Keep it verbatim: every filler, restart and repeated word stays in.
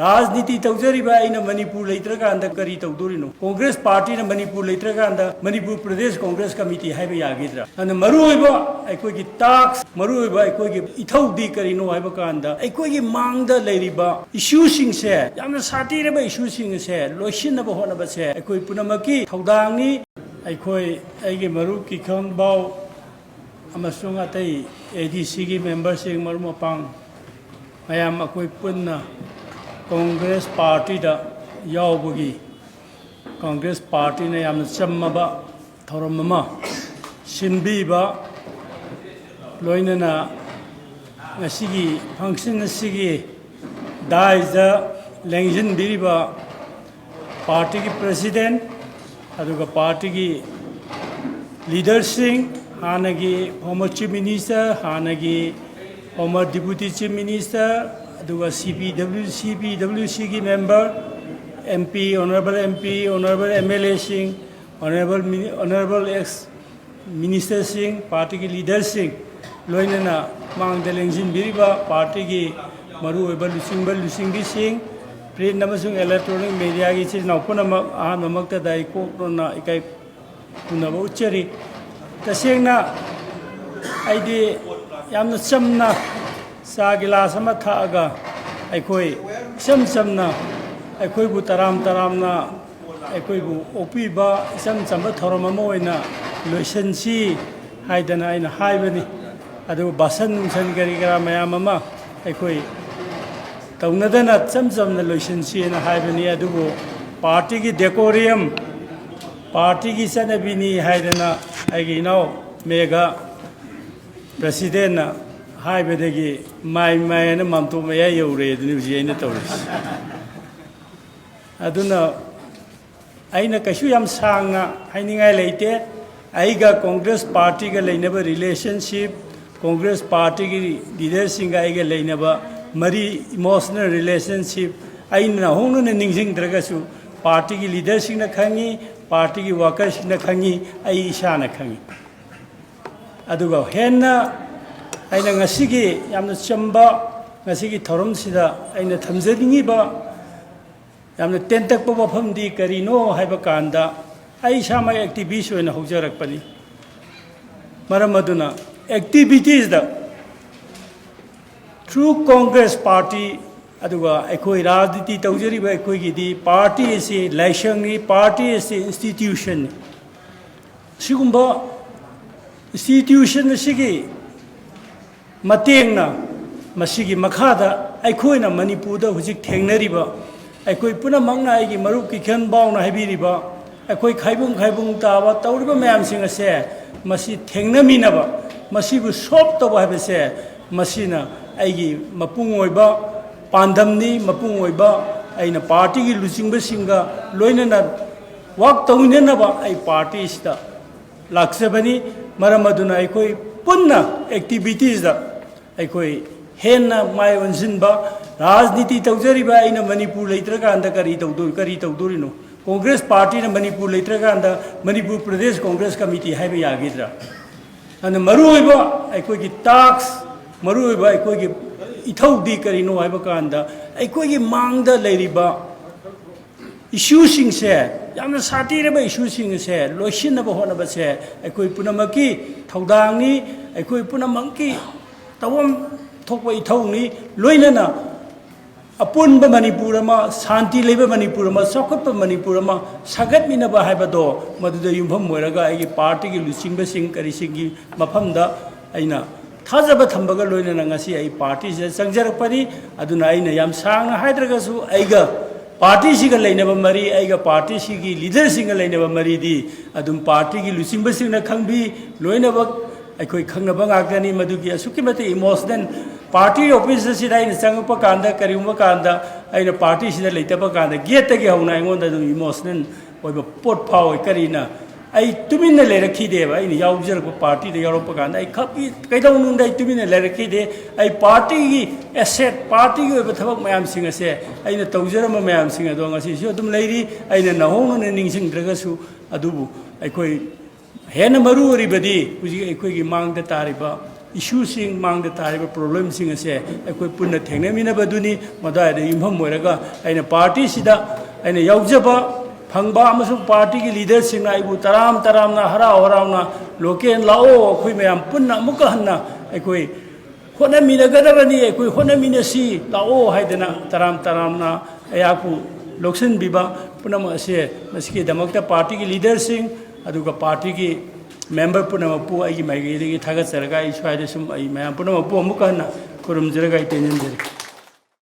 ꯔꯥꯖꯅꯤꯇꯤ ꯇꯧꯖꯔꯤꯕ ꯑꯩꯅ ꯃꯅꯤꯄꯨꯔ ꯂꯩꯇ꯭ꯔꯀꯥꯟꯗ ꯀꯔꯤ ꯇꯧꯗꯣꯔꯤꯅꯣ? ꯀꯣꯡꯒ꯭ꯔꯦꯁ ꯄꯥꯔꯇꯤꯅ ꯃꯅꯤꯄꯨꯔ ꯂꯩꯇ꯭ꯔꯀꯥꯟꯗ ꯃꯅꯤꯄꯨꯔ ꯄ꯭ꯔꯗꯦꯁ ꯀꯣꯡꯒ꯭ꯔꯦꯁ ꯀꯃꯤꯇꯤ ꯍꯥꯏꯕ ꯌꯥꯒꯗ꯭ꯔꯥ? ꯑꯗꯨꯅ ꯃꯔꯨꯑꯣꯏꯕ ꯑꯩꯈꯣꯏꯒꯤ ꯇꯥꯛꯁ, ꯃꯔꯨꯑꯣꯏꯕ ꯑꯩꯈꯣꯏꯒꯤ ꯏꯊꯧꯗꯤ ꯀꯔꯤꯅꯣ ꯍꯥꯏꯕ ꯀꯥꯟꯗ, ꯑꯩꯈꯣꯏꯒꯤ ꯃꯥꯡꯗ ꯂꯩꯔꯤꯕ ꯏꯁꯨꯁꯤꯡꯁꯦ, ꯌꯥꯝꯅ ꯁꯥꯊꯤꯔꯕ ꯏꯁꯨꯁꯤꯡ ꯑꯁꯦ ꯂꯣꯏꯁꯤꯟꯅꯕ ꯍꯣꯠꯅꯕꯁꯦ ꯑꯩꯈꯣꯏ ꯄꯨꯝꯅꯃꯛꯀꯤ ꯊꯧꯗꯥꯡꯅꯤ꯫ ꯑꯩꯈꯣꯏ, ꯑꯩꯒꯤ ꯃꯔꯨꯞ ꯀꯤꯈꯟꯕꯥꯎ ꯑꯃꯁꯨꯡ ꯑꯇꯩ ꯑꯦ ꯗꯤ ꯁꯤꯒꯤ ꯃꯦꯝꯕꯔꯁꯤꯡ, ꯃꯔꯨꯞ ꯃꯄꯥꯡ ꯃꯌꯥꯝ, ꯑꯩꯈꯣꯏ ꯄꯨꯟꯅ ꯀꯣꯡꯒ꯭ꯔꯦꯁ ꯄꯥꯔꯇꯤꯗ ꯌꯥꯎꯕꯒꯤ, ꯀꯣꯡꯒ꯭ꯔꯦꯁ ꯄꯥꯔꯇꯤꯅ ꯌꯥꯝꯅ ꯆꯝꯃꯕ ꯊꯧꯔꯝ ꯑꯃ ꯁꯤꯟꯕꯤꯕ, ꯂꯣꯏꯅꯅ ꯉꯁꯤꯒꯤ ꯐꯪꯁꯟ ꯑꯁꯤꯒꯤ ꯗꯥꯏꯁꯇ ꯂꯦꯡꯁꯤꯟꯕꯤꯔꯤꯕ ꯄꯥꯔꯇꯤꯒꯤ ꯄ꯭ꯔꯦꯁꯤꯗꯦꯟꯠ, ꯑꯗꯨꯒ ꯄꯥꯔꯇꯤꯒꯤ ꯂꯤꯗꯔꯁꯤꯡ, ꯍꯥꯟꯅꯒꯤ ꯐꯣꯔꯃꯔ ꯆꯤꯐ ꯃꯤꯅꯤꯁꯇꯔ, ꯍꯥꯟꯅꯒꯤ ꯐꯣꯔꯃꯔ ꯗꯤꯄꯨꯇꯤ ꯆꯤꯐ ꯃꯤꯅꯤꯁꯇꯔ, ꯑꯗꯨꯒ C P W, C P W ꯁꯤꯒꯤ member, M P, honourable M P, honourable M L ꯑꯦꯁꯤꯡ, ꯑꯣꯅꯔꯦꯕꯜ ꯃꯤꯅꯤ-, ꯑꯣꯅꯔꯦꯕꯜ ꯑꯦꯛꯁ ꯃꯤꯅꯤꯁꯇꯔꯁꯤꯡ, ꯄꯥꯔꯇꯤꯒꯤ ꯂꯤꯗꯔꯁꯤꯡ, ꯂꯣꯏꯅꯅ ꯃꯥꯡꯗ ꯂꯦꯡꯁꯤꯟꯕꯤꯔꯤꯕ ꯄꯥꯔꯇꯤꯒꯤ ꯃꯔꯨꯑꯣꯏꯕ ꯂꯨꯆꯤꯡꯕ ꯂꯨꯆꯤꯡꯕꯤꯁꯤꯡ, ꯄ꯭ꯔꯤꯟꯠ ꯑꯃꯁꯨꯡ ꯏꯂꯦꯛꯇ꯭ꯔꯣꯅꯤꯛ ꯃꯦꯗꯤꯌꯥꯒꯤ ꯏꯆꯤꯜ ꯏꯅꯥꯎ ꯄꯨꯝꯅꯃꯛ, ꯑꯍꯥꯟꯕꯃꯛꯇꯗ ꯑꯩ ꯀꯣꯛ ꯅꯣꯟꯅ ꯏꯀꯥꯏ ꯈꯨꯝꯅꯕ ꯎꯠꯆꯔꯤ꯫ ꯇꯁꯦꯡꯅ ꯑꯩꯗꯤ ꯌꯥꯝꯅ ꯆꯝꯅ ꯆꯥ ꯒꯤꯂꯥꯁ ꯑꯃ ꯊꯛꯑꯒ ꯑꯩꯈꯣꯏ ꯏꯆꯝ ꯆꯝꯅ, ꯑꯩꯈꯣꯏꯕꯨ ꯇꯔꯥꯝ ꯇꯔꯥꯝꯅ ꯑꯩꯈꯣꯏꯕꯨ ꯑꯣꯛꯄꯤꯕ ꯏꯆꯝ ꯆꯝꯕ ꯊꯧꯔꯝ ꯑꯃ ꯑꯣꯏꯅ ꯂꯣꯏꯁꯤꯟꯁꯤ ꯍꯥꯏꯗꯅ ꯑꯩꯅ ꯍꯥꯏꯕꯅꯤ꯫ ꯑꯗꯨꯒ ꯕꯥꯁꯟ ꯅꯨꯡꯁꯟ ꯀꯔꯤ ꯀꯔꯥ ꯃꯌꯥꯝ ꯑꯃ ꯑꯩꯈꯣꯏ ꯇꯧꯅꯗꯅ ꯏꯆꯝ ꯆꯝꯅ ꯂꯣꯏꯁꯤꯟꯁꯤꯅ ꯍꯥꯏꯕꯅꯤ꯫ ꯑꯗꯨꯕꯨ ꯄꯥꯔꯇꯤꯒꯤ ꯗꯦꯀꯣꯔꯤꯌꯝ, ꯄꯥꯔꯇꯤꯒꯤ ꯆꯠꯅꯕꯤꯅꯤ ꯍꯥꯏꯗꯅ ꯑꯩꯒꯤ ꯏꯅꯥꯎ ꯃꯦꯒꯥ ꯄ꯭ꯔꯦꯁꯤꯗꯦꯟꯠꯅ ꯍꯥꯏꯕꯗꯒꯤ ꯃꯥꯏ ꯃꯥꯏꯅ ꯃꯥꯝꯇꯣꯞ ꯃꯌꯥ ꯌꯧꯔꯦ ꯑꯗꯨꯅꯤ ꯍꯧꯖꯤꯛ ꯑꯩꯅ ꯇꯧꯔꯤꯁꯦ꯫ ꯑꯗꯨꯅ ꯑꯩꯅ ꯀꯩꯁꯨ ꯌꯥꯝ ꯁꯥꯡꯅ ꯍꯥꯏꯅꯤꯡꯉꯥꯏ ꯂꯩꯇꯦ꯫ ꯑꯩꯒ ꯀꯣꯡꯒ꯭ꯔꯦꯁ ꯄꯥꯔꯇꯤꯒ ꯂꯩꯅꯕ ꯔꯤꯂꯦꯁꯟꯁꯤꯞ, ꯀꯣꯡꯒ꯭ꯔꯦꯁ ꯄꯥꯔꯇꯤꯒꯤ ꯂꯤꯗꯔꯁꯤꯡꯒ ꯑꯩꯒ ꯂꯩꯅꯕ ꯃꯔꯤ, ꯏꯃꯣꯁꯅꯦꯜ ꯔꯤꯂꯦꯁꯟꯁꯤꯞ, ꯑꯩꯅ ꯍꯧꯅꯅ ꯅꯤꯡꯁꯤꯡꯗ꯭ꯔꯒꯁꯨ ꯄꯥꯔꯇꯤꯒꯤ ꯂꯤꯗꯔꯁꯤꯡꯅ ꯈꯪꯉꯤ, ꯄꯥꯔꯇꯤꯒꯤ ꯋꯥꯀꯔꯁꯤꯡꯅ ꯈꯪꯉꯤ, ꯑꯩ ꯏꯁꯥꯅ ꯈꯪꯉꯤ꯫ ꯑꯗꯨꯒ ꯍꯦꯟꯅ ꯑꯩꯅ ꯉꯁꯤꯒꯤ ꯌꯥꯝꯅ ꯆꯝꯕ ꯉꯁꯤꯒꯤ ꯊꯧꯔꯝꯁꯤꯗ ꯑꯩꯅ ꯊꯝꯖꯅꯤꯡꯉꯤꯕ ꯌꯥꯝꯅ ꯇꯦꯟꯇꯛꯄ ꯋꯥꯐꯝꯗꯤ ꯀꯔꯤꯅꯣ ꯍꯥꯏꯕ ꯀꯥꯟꯗ, ꯑꯩ ꯏꯁꯥꯃꯛ ꯑꯦꯛꯇꯤꯚꯤꯁ ꯑꯣꯏꯅ ꯍꯧꯖꯔꯛꯄꯅꯤ꯫ ꯃꯔꯝ ꯑꯗꯨꯅ ꯑꯦꯛꯇꯤꯚꯤꯇꯤꯁꯇ through Congress party, ꯑꯗꯨꯒ ꯑꯩꯈꯣꯏ ꯔꯥꯖꯅꯤꯇꯤ ꯇꯧꯖꯔꯤꯕ ꯑꯩꯈꯣꯏꯒꯤꯗꯤ ꯄꯥꯔꯇꯤ ꯑꯁꯤ ꯂꯥꯏꯁꯪꯅꯤ, ꯄꯥꯔꯇꯤ ꯑꯁꯤ ꯏꯟꯁꯇꯤꯇ꯭ꯌꯨꯁꯟꯅꯤ꯫ ꯁꯤꯒꯨꯝꯕ ꯏꯟꯁꯇꯤꯇ꯭ꯌꯨꯁꯟ ꯑꯁꯤꯒꯤ ꯃꯇꯦꯡꯅ, ꯃꯁꯤꯒꯤ ꯃꯈꯥꯗ ꯑꯩꯈꯣꯏꯅ ꯃꯅꯤꯄꯨꯔꯗ ꯍꯧꯖꯤꯛ ꯊꯦꯡꯅꯔꯤꯕ, ꯑꯩꯈꯣꯏ ꯄꯨꯝꯅꯃꯛꯅ, ꯑꯩꯒꯤ ꯃꯔꯨꯞ ꯀꯤꯈꯟ ꯕꯥꯎꯅ ꯍꯥꯏꯕꯤꯔꯤꯕ, ꯑꯩꯈꯣꯏ ꯈꯥꯏꯕꯨꯡ ꯈꯥꯏꯕꯨꯡ ꯇꯥꯕ ꯇꯧꯔꯤꯕ ꯃꯌꯥꯝꯁꯤꯡ ꯑꯁꯦ, ꯃꯁꯤ ꯊꯦꯡꯅꯃꯤꯟꯅꯕ, ꯃꯁꯤꯕꯨ ꯁꯣꯜꯕ ꯇꯧꯕ ꯍꯥꯏꯕꯁꯦ, ꯃꯁꯤꯅ ꯑꯩꯒꯤ ꯃꯄꯨꯡ ꯑꯣꯏꯕ ꯄꯥꯟꯗꯝꯅꯤ꯫ ꯃꯄꯨꯡ ꯑꯣꯏꯕ ꯑꯩꯅ ꯄꯥꯔꯇꯤꯒꯤ ꯂꯨꯆꯤꯡꯕꯁꯤꯡꯒ ꯂꯣꯏꯅꯅ ꯋꯥꯛ ꯇꯧꯃꯤꯟꯅꯅꯕ ꯑꯩ ꯄꯥꯔꯇꯤꯁꯤꯗ ꯂꯥꯛꯆꯕꯅꯤ꯫ ꯃꯔꯝ ꯑꯗꯨꯅ ꯑꯩꯈꯣꯏ ꯄꯨꯟꯅ ꯑꯦꯛꯇꯤꯚꯤꯇꯤꯁꯇ ꯑꯩꯈꯣꯏ ꯍꯦꯟꯅ ꯃꯥꯏ ꯑꯣꯟꯁꯤꯟꯕ, ꯔꯥꯖꯅꯤꯇꯤ ꯇꯧꯖꯔꯤꯕ ꯑꯩꯅ ꯃꯅꯤꯄꯨꯔ ꯂꯩꯇ꯭ꯔꯀꯥꯟꯗ ꯀꯔꯤ ꯇꯧꯗꯣꯏ-, ꯀꯔꯤ ꯇꯧꯗꯣꯔꯤꯅꯣ? ꯀꯣꯡꯒ꯭ꯔꯦꯁ ꯄꯥꯔꯇꯤꯅ ꯃꯅꯤꯄꯨꯔ ꯂꯩꯇ꯭ꯔꯀꯥꯟꯗ ꯃꯅꯤꯄꯨꯔ ꯄ꯭ꯔꯗꯦꯁ ꯀꯣꯡꯒ꯭ꯔꯦꯁ ꯀꯃꯤꯇꯤ ꯍꯥꯏꯕ ꯌꯥꯒꯗ꯭ꯔꯥ? ꯑꯗꯨꯅ ꯃꯔꯨꯑꯣꯏꯕ ꯑꯩꯈꯣꯏꯒꯤ ꯇꯥꯛꯁ, ꯃꯔꯨꯑꯣꯏꯕ ꯑꯩꯈꯣꯏꯒꯤ ꯏꯊꯧꯗꯤ ꯀꯔꯤꯅꯣ ꯍꯥꯏꯕ ꯀꯥꯟꯗ, ꯑꯩꯈꯣꯏꯒꯤ ꯃꯥꯡꯗ ꯂꯩꯔꯤꯕ ꯏꯁꯨꯁꯤꯡꯁꯦ, ꯌꯥꯝꯅ ꯁꯥꯊꯤꯔꯕ ꯏꯁꯨꯁꯤꯡ ꯑꯁꯦ ꯂꯣꯏꯁꯤꯟꯅꯕ ꯍꯣꯠꯅꯕꯁꯦ ꯑꯩꯈꯣꯏ ꯄꯨꯝꯅꯃꯛꯀꯤ ꯊꯧꯗꯥꯡꯅꯤ, ꯑꯩꯈꯣꯏ ꯄꯨꯝꯅꯃꯛꯀꯤ ꯇꯧꯐꯝ ꯊꯣꯛꯄ ꯏꯊꯧꯅꯤ꯫ ꯂꯣꯏꯅꯅ ꯑꯄꯨꯟꯕ ꯃꯅꯤꯄꯨꯔ ꯑꯃ, ꯁꯥꯟꯇꯤ ꯂꯩꯕ ꯃꯅꯤꯄꯨꯔ ꯑꯃ, ꯆꯥꯎꯈꯠꯄ ꯃꯅꯤꯄꯨꯔ ꯑꯃ ꯁꯥꯒꯠꯃꯤꯟꯅꯕ ꯍꯥꯏꯕꯗꯣ, ꯃꯗꯨꯗ ꯌꯨꯝꯐꯝ ꯑꯣꯏꯔꯒ ꯑꯩꯒꯤ ꯄꯥꯔꯇꯤꯒꯤ ꯂꯨꯆꯤꯡꯕꯁꯤꯡ ꯀꯔꯤꯁꯤꯡꯒꯤ ꯃꯐꯝꯗ ꯑꯩꯅ ꯊꯥꯖꯕ ꯊꯝꯕꯒ ꯂꯣꯏꯅꯅ ꯉꯁꯤ ꯑꯩ ꯄꯥꯔꯇꯤꯁꯤꯗ ꯆꯪꯖꯔꯛꯄꯅꯤ꯫ ꯑꯗꯨꯅ ꯑꯩꯅ ꯌꯥꯝ ꯁꯥꯡꯅ ꯍꯥꯏꯗ꯭ꯔꯒꯁꯨ, ꯑꯩꯒ ꯄꯥꯔꯇꯤꯁꯤꯒ ꯂꯩꯅꯕ ꯃꯔꯤ, ꯑꯩꯒ ꯄꯥꯔꯇꯤꯁꯤꯒꯤ ꯂꯤꯗꯔꯁꯤꯡꯒ ꯂꯩꯅꯕ ꯃꯔꯤꯗꯤ ꯑꯗꯨꯝ ꯄꯥꯔꯇꯤꯒꯤ ꯂꯨꯆꯤꯡꯕꯁꯤꯡꯅ ꯈꯪꯕꯤ, ꯂꯣꯏꯅꯃꯛ ꯑꯩꯈꯣꯏ ꯈꯪꯅꯕ ꯉꯥꯛꯇꯅꯤ꯫ ꯃꯗꯨꯒꯤ ꯑꯁꯨꯛꯀꯤ ꯃꯇꯤꯛ ꯏꯃꯣꯁꯅꯦꯜ, ꯄꯥꯔꯇꯤ ꯑꯣꯐꯤꯁ ꯑꯁꯤꯗ ꯑꯩꯅ ꯆꯪꯉꯛꯄ ꯀꯥꯟꯗ, ꯀꯔꯤꯒꯨꯝꯕ ꯀꯥꯟꯗ ꯑꯩꯅ ꯄꯥꯔꯇꯤꯁꯤꯗ ꯂꯩꯇꯕ ꯀꯥꯟꯗ, ꯒꯦꯠꯇꯒꯤ ꯍꯧꯅ ꯑꯩꯉꯣꯟꯗ ꯑꯗꯨꯝ ꯏꯃꯣꯁꯅꯦꯜ ꯑꯣꯏꯕ ꯄꯣꯠ ꯐꯥꯎꯋꯤ꯫ ꯀꯔꯤꯅ? ꯑꯩ ꯇꯨꯃꯤꯟꯅ ꯂꯩꯔꯛꯈꯤꯗꯦꯕ꯫ ꯑꯩꯅ ꯌꯥꯎꯖꯔꯛꯄ ꯄꯥꯔꯇꯤꯗ ꯌꯥꯎꯔꯛꯄ ꯀꯥꯟꯗ ꯑꯩ ꯈꯛ-, ꯀꯩꯗꯧꯅꯨꯡꯗ ꯑꯩ ꯇꯨꯃꯤꯟꯅ ꯂꯩꯔꯛꯈꯤꯗꯦ꯫ ꯑꯩ ꯄꯥꯔꯇꯤꯒꯤ ꯑꯦꯁꯦꯠ, ꯄꯥꯔꯇꯤꯒꯤ ꯑꯣꯏꯕ ꯊꯕꯛ ꯃꯌꯥꯝꯁꯤꯡ ꯑꯁꯦ, ꯑꯩꯅ ꯇꯧꯖꯔꯝꯕ ꯃꯌꯥꯝꯁꯤꯡ ꯑꯗꯣ ꯉꯁꯤꯁꯨ ꯑꯗꯨꯝ ꯂꯩꯔꯤ꯫ ꯑꯩꯅ ꯅꯧꯍꯧꯅꯅ ꯅꯤꯡꯁꯤꯡꯗ꯭ꯔꯒꯁꯨ, ꯑꯗꯨꯕꯨ ꯑꯩꯈꯣꯏ ꯍꯦꯟꯅ ꯃꯔꯨ ꯑꯣꯏꯔꯤꯕꯗꯤ ꯍꯧꯖꯤꯛ ꯑꯩꯈꯣꯏꯒꯤ ꯃꯥꯡꯗ ꯇꯥꯔꯤꯕ ꯏꯁꯨꯁꯤꯡ, ꯃꯥꯡꯗ ꯇꯥꯔꯤꯕ ꯄ꯭ꯔꯣꯕ꯭ꯂꯦꯝꯁꯤꯡ ꯑꯁꯦ ꯑꯩꯈꯣꯏ ꯄꯨꯟꯅ ꯊꯦꯡꯅꯃꯤꯟꯅꯕꯗꯨꯅꯤ꯫ ꯃꯗꯨꯋꯥꯏꯗ ꯌꯨꯝꯐꯝ ꯑꯣꯏꯔꯒ ꯑꯩꯅ ꯄꯥꯔꯇꯤꯁꯤꯗ ꯑꯩꯅ ꯌꯥꯎꯖꯕ ꯐꯪꯕ ꯑꯃꯁꯨꯡ ꯄꯥꯔꯇꯤꯒꯤ ꯂꯤꯗꯔꯁꯤꯡꯅ ꯑꯩꯕꯨ ꯇꯔꯥꯝ ꯇꯔꯥꯝꯅ, ꯍꯔꯥꯎ ꯍꯔꯥꯎꯅ, "ꯂꯣꯀꯦꯜ ꯂꯥꯛꯑꯣ, ꯑꯩꯈꯣꯏ ꯃꯌꯥꯝ ꯄꯨꯟꯅ ꯑꯃꯨꯛꯀ ꯍꯟꯅ ꯑꯩꯈꯣꯏ ꯍꯣꯠꯅꯃꯤꯟꯅꯒꯗꯕꯅꯤ, ꯑꯩꯈꯣꯏ ꯍꯣꯠꯅꯃꯤꯟꯅꯁꯤ, ꯂꯥꯛꯑꯣ" ꯍꯥꯏꯗꯅ ꯇꯔꯥꯝ ꯇꯔꯥꯝꯅ ꯑꯩꯍꯥꯛꯄꯨ ꯂꯧꯁꯤꯟꯕꯤꯕ ꯄꯨꯝꯅꯃꯛ ꯑꯁꯦ, ꯃꯁꯤꯒꯤꯗꯃꯛꯇ ꯄꯥꯔꯇꯤꯒꯤ ꯂꯤꯗꯔꯁꯤꯡ ꯑꯗꯨꯒ ꯄꯥꯔꯇꯤꯒꯤ ꯃꯦꯝꯕꯔ ꯄꯨꯝꯅꯃꯛꯄꯨ ꯑꯩꯒꯤ ꯃꯥꯏꯀꯩꯗꯒꯤ ꯊꯥꯒꯠꯆꯔꯒ ꯑꯩ ꯁ꯭ꯋꯥꯏꯗ ꯁꯨꯝ ꯑꯩ ꯃꯌꯥꯝ ꯄꯨꯝꯅꯃꯛꯄꯨ ꯑꯃꯨꯛꯀ ꯍꯟꯅ ꯈꯨꯔꯨꯝꯖꯔꯒ ꯑꯩ ꯇꯦꯟꯖꯟꯖꯔꯤ꯫